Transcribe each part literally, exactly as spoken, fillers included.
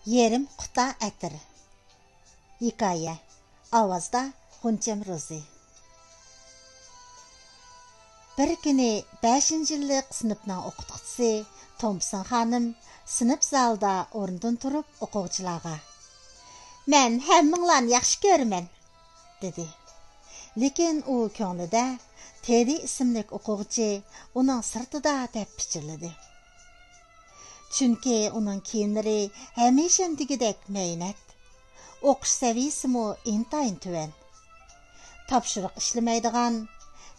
يېرىم قۇتا ئەتىر. ھېكايە. ئاۋازدا غۇنچەم روزى. بىر كۈنى بەشىنچى يىللىق سىنىپنىڭ ئوقۇتقۇچىسى تومپسون خانىم سىنىپ زالىدا ئورنىدىن تۇرۇپ ئوقۇغۇچىلارغا، «مەن ھەممىڭلارنى ياخشى كۆرىمەن» دېدى. لېكىن ئۇ كۆڭلىدە تېدى ئىسىملىك ئوقۇغۇچى ئۇنىڭ سىرتىدا دەپ پىچىرلىدى. چۈنكى ئۇنىڭ كىيىملىرى ھەمىشەم دېگۈدەك مەينەت. ئوقۇش سەۋىيىسىمۇ ئىنتايىن تۆۋەن. تاپشۇرۇق ئىشلىمەيدىغان،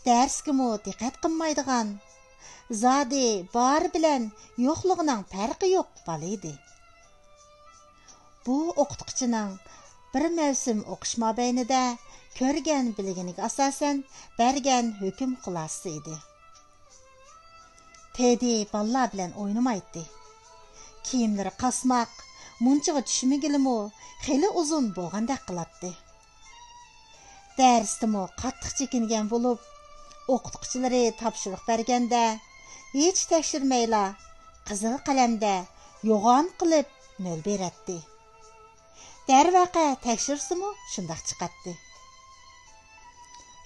دەرسكىمۇ دىققەت قىلمايدىغان، زادى بار بىلەن يوقلۇقنىڭ پەرقى يوق بالا ئىدى. بۇ ئوقۇتقۇچىنىڭ بىر مەۋسۇم ئوقۇش مابەينىدە كۆرگەن بىلگىنىگە ئاساسەن بەرگەن ھۆكۈم خۇلاسىسى ئىدى. تېدى بالىلار بىلەن ئوينىمايتتى. كىيىملىرى قاسماق، مۇنچىغا چۈشمىگىلىمۇ خېلى ئۇزۇن بولغاندەك قىلاتتى. دەرستىمۇ قاتتىق چېكىنگەن بولۇپ، ئوقۇتقۇچىلىرى تاپشۇرۇق بەرگەندە ھېچ تەكشۈرمەيلا قىزىل قەلەمدە يوغان قىلىپ نۆل بېرەتتى. دەرۋەقە، تەكشۈرسىمۇ شۇنداق چىقاتتى.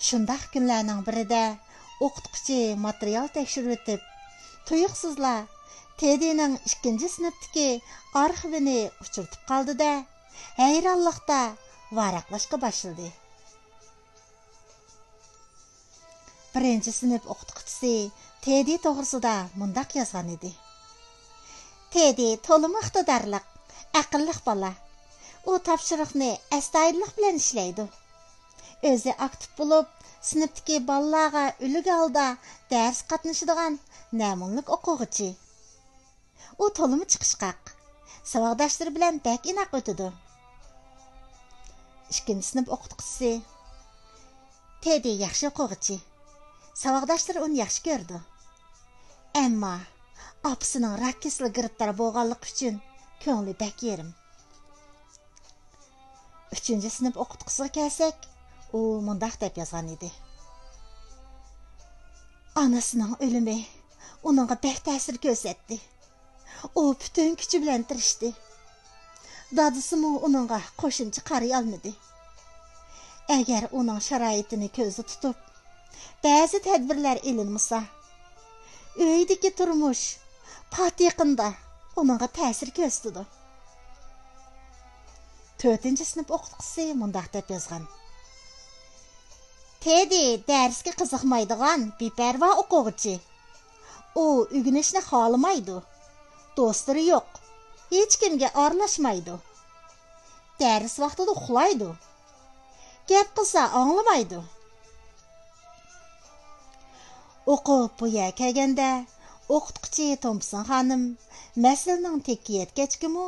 شۇنداق كۈنلەرنىڭ بىرىدە ئوقۇتقۇچى ماتېرىيال تەكشۈرۈۋېتىپ، تۇيۇقسىزلا تېدىنىڭ ئىككىنچى سىنىپتىكى ئارخىۋىنى ئۇچرىتىپ قالدى-دە، ھەيرانلىقتا ۋاراقلاشقا باشلىدى. بىرىنچى سىنىپ ئوقۇتقۇچىسى تېدى توغرىسىدا مۇنداق يازغان ئىدى: «تېدى تولىمۇ ئىقتىدارلىق، ئەقىللىق بالا. ئۇ تاپشۇرۇقنى ئەستايىدىللىق بىلەن ئىشلەيدۇ. ئۆزى ئاكتىپ بولۇپ، سىنىپتىكى بالىلارغا ئۈلگە ھالدا دەرس قاتنىشىدىغان نەمۇنىلىك ئوقۇغۇچى. ئۇ تولىمۇ چىقىشقاق. ساۋاقداشلىرى بىلەن بەك ئىناق ئۆتىدۇ.» ئىككىنچى سىنىپ ئوقۇتقۇچىسى: «تېدى ياخشى ئوقۇغۇچى. ساۋاقداشلىرى ئۇنى ياخشى كۆرىدۇ. ئەمما ئاپىسىنىڭ راك كېسىلىگە گىرىپتار بولغانلىقى ئۈچۈن كۆڭلى بەك يېرىم.» ئۈچىنچى سىنىپ ئوقۇتقۇچىسىغا كەلسەك، ئۇ مۇنداق دەپ يازغان ئىدى: «ئانىسىنىڭ ئۆلۈمى ئۇنىڭغا بەك تەسىر كۆرسەتتى. ئۇ پۈتۈن كۈچى بىلەن تىرىشتى. دادىسىمۇ ئۇنىڭغا قوشۇمچە قارىيالمىدى. ئەگەر ئۇنىڭ شارائىتىنى كۆزدە تۇتۇپ، بەزى تەدبىرلەر ئېلىنمىسا، ئۆيدىكى تۇرمۇش پات يېقىندا ئۇنىڭغا تەسىر كۆرسىتىدۇ.» تۆتىنچى سىنىپ ئوقۇتقۇچىسى مۇنداق دەپ يازغان: «تېدى دەرسكە قىزىقمايدىغان بىپەرۋا ئوقۇغۇچى. ئۇ ئۆگىنىشنى خالىمايدۇ. دوستلىرى يوق. ھېچكىمگە ئارىلاشمايدۇ. دەرس ۋاقتىدا ئۇخلايدۇ. گەپ قىلسا ئاڭلىمايدۇ.» ئوقۇپ بۇ يەرگە كەلگەندە، ئوقۇتقۇچى تومپسون خانىم مەسىلىنىڭ تېكىگە يەتكەچكىمۇ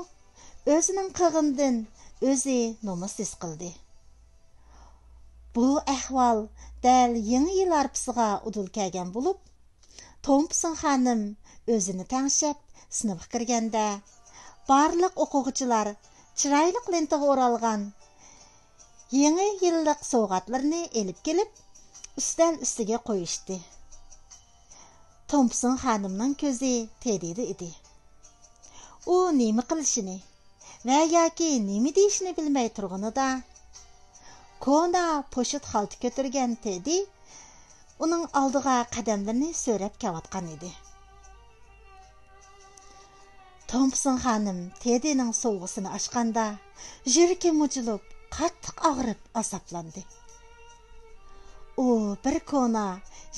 ئۆزىنىڭ قىلغىنىدىن ئۆزى نومۇس ھېس قىلدى. بۇ ئەھۋال دەل يېڭى يىل ھارپىسىغا ئۇدۇل كەلگەن بولۇپ، تومپسون خانىم ئۆزىنى تەڭشەپ سىنىپقا كىرگەندە، بارلىق ئوقۇغۇچىلار چىرايلىق لېنتىغا ئورالغان يېڭى يىللىق سوۋغاتلىرىنى ئېلىپ كېلىپ، ئۈستەل ئۈستىگە قويۇشتى. تومپسون خانىمنىڭ كۆزى تېدىدا ئىدى. ئۇ نېمە قىلىشىنى ۋە ياكى نېمە دېيىشىنى بىلمەي تۇرغىنىدا، كونا پوشۇت خالتا كۆتۈرگەن تېدى ئۇنىڭ ئالدىغا قەدەملىرىنى سۆرەپ كېلىۋاتقان ئىدى. تومپسون خانىم تېدىنىڭ سوۋغىسىنى ئاچقاندا، يۈرىكى مۇجۇلۇپ، قاتتىق ئاغرىپ، ئازابلاندى. ئۇ بىر كونا،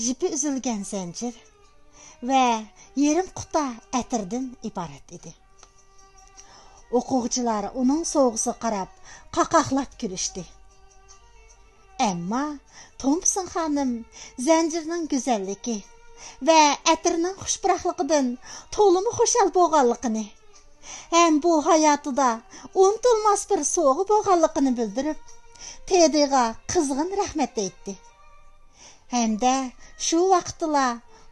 يىپى ئۈزۈلگەن زەنجىر ۋە يېرىم قۇتا ئەتىردىن ئىبارەت ئىدى. ئوقۇغۇچىلار ئۇنىڭ سوۋغىسىغا قاراپ، قاقاقلاپ كۈلۈشتى. ئەمما تومپسون خانىم زەنجىرنىڭ گۈزەللىكى ۋە ئەتىرنىڭ خۇش پۇراقلىقىدىن تولىمۇ خۇشال بولغانلىقىنى ھەم بۇ ھاياتىدا ئۇنتۇلماس بىر سوۋغا بولغانلىقىنى بىلدۈرۈپ، تېدىغا قىزغىن رەھمەت ئېيتتى. ھەمدە شۇ ۋاقىتتىلا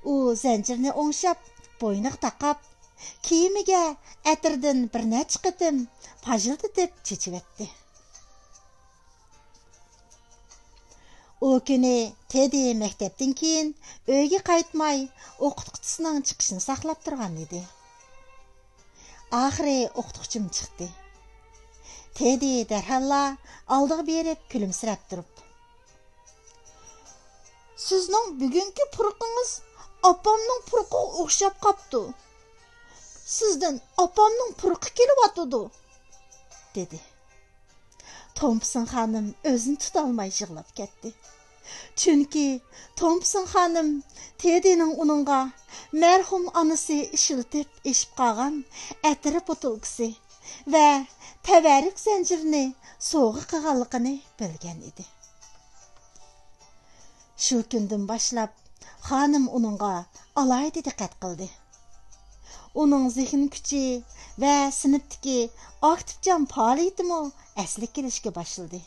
ئۇ زەنجىرنى ئوڭشاپ، بوينىغا تاقاپ، كىيىمىگە ئەتىردىن بىر نەچچە قېتىم پاژىلدىتىپ چېچىۋەتتى. ئۇ كۈنى تېدى مەكتەپتىن كېيىن ئۆيگە قايتماي، ئوقۇتقۇچىسىنىڭ چىقىشىنى ساقلاپ تۇرغان ئىدى. ئاخىرى ئوقۇتقۇچىمۇ چىقتى. تېدى دەرھاللا ئالدىغا بېرىپ كۈلۈمسىرەپ تۇرۇپ، سىزنىڭ بۈگۈنكى پۇرىقىڭىز ئاپامنىڭ پۇرىقىغا ئوخشاپ قاپتۇ. سىزدىن ئاپامنىڭ پۇرىقى كېلىۋاتىدۇ، دېدى. تومپسون خانىم ئۆزىنى تۇتالماي يىغلاپ كەتتى. چۈنكى تومپسون خانىم تېدىنىڭ ئۇنىڭغا مەرھۇم ئانىسى ئىشلىتىپ ئېشىپ قالغان ئەتىر بوتۇلكىسى ۋە تەۋەررۈك زەنجىرىنى سوۋغا قىلغانلىقىنى بىلگەن ئىدى. شۇ كۈندىن باشلاپ خانىم ئۇنىڭغا ئالاھىدە دىققەت قىلدى. ئۇنىڭ زېھىن كۈچى ۋە سىنىپتىكى ئاكتىپچان پائالىيىتىمۇ ئەسلىگە كېلىشكە باشلىدى.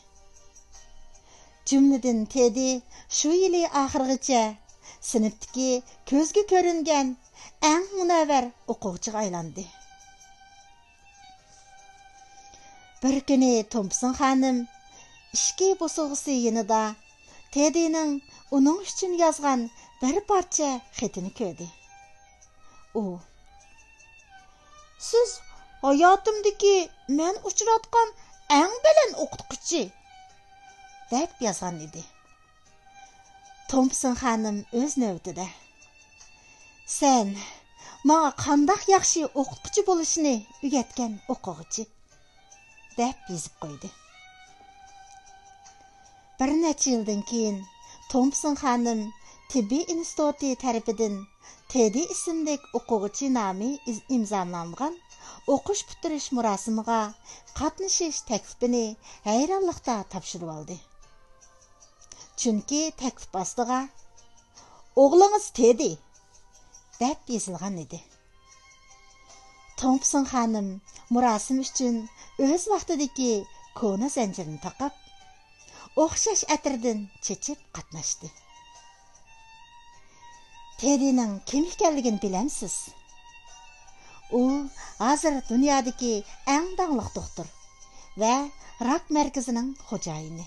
جۈملىدىن تېدى شۇ يىلى ئاخىرغىچە سىنىپتىكى كۆزگە كۆرۈنگەن ئەڭ مۇنەۋۋەر ئوقۇغۇچىغا ئايلاندى. بىر كۈنى تومپسون خانىم ئىشىكى بوسۇغىسى يېنىدا تېدىنىڭ ئۇنىڭ ئۈچۈن يازغان بىر پارچە خېتىنى كۆردى. ئۇ، سىز ھاياتىمدىكى مەن ئۇچراتقان ئەڭ بەلەن ئوقۇتقۇچى، دەپ يازغان ئىدى. تومپسون خانىم ئۆز نۆۋىتىدە، سەن ماڭا قانداق ياخشى ئوقۇتقۇچى بولۇشنى ئۆگەتكەن ئوقۇغۇچى، دەپ يېزىپ قويدى. بىر نەچچە يىلدىن كېيىن تومپسون خانىم تېببىي ئىنستىتۇتى تەرىپىدىن تېدى ئىسىملىك ئوقۇغۇچى نامى ئىز-، ئىمزالانغان ئوقۇش پۈتتۈرۈش مۇراسىمىغا قاتنىشىش تەكلىپىنى ھەيرانلىقتا تاپشۇرۇۋالدى. چۈنكى تەكلىپ ئاستىغا، ئوغلىڭىز تېدى، دەپ يېزىلغان ئىدى. تومپسون خانىم مۇراسىم ئۈچۈن ئۆز ۋاقتىدىكى كونا زەنجىرىنى تاقاپ، ئوخشاش ئەتىردىن چېچىپ قاتناشتى. تېدىنىڭ كىم ئىكەنلىكىنى بىلەمسىز؟ ئۇ ھازىر دۇنيادىكى ئەڭ داڭلىق دوختۇر ۋە راك مەركىزىنىڭ خوجايىنى.